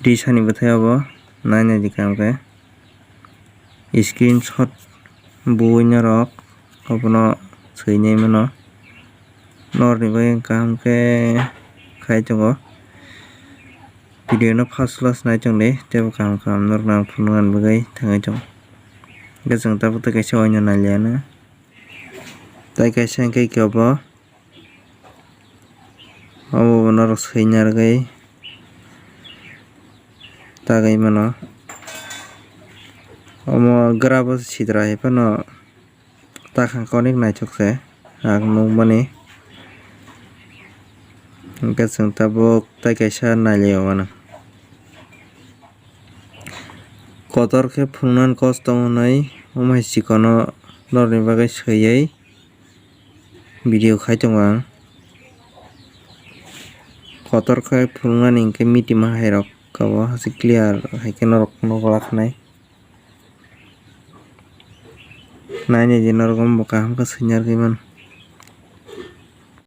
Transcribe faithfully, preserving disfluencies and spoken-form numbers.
Tisa ni bwthai obo naina di kaham khe screenshot buwi norok obono swi nai mano. Norni bagwi kaham khe khai tongo. Video no first class nai tong di, teibo kaham kaham norok no ang phunukna bagwi thangwi tongo. Hwnkhe chwng tabuk tei kaisa oino nai liya na. Tai kaisa hwnkhe khe obo, obo bo norok swi narwgwi tagwi mano. Omo gra bo sidra hai phano. Takhang konik naithok se ang nukmani. Hwnkhe chwng tabuk tai kaisa nailio mano. Kotor khe phunuknani kosto hwnwi omo hai chikono norokni bagwi swiwi video khai tongo ang. Kotor khe phunuknani hwnkhe mitima hai rok kabo hachik clear hai khe norok nukla khnai. Nainai di norok omo bo kaham khe swinyarwi mano.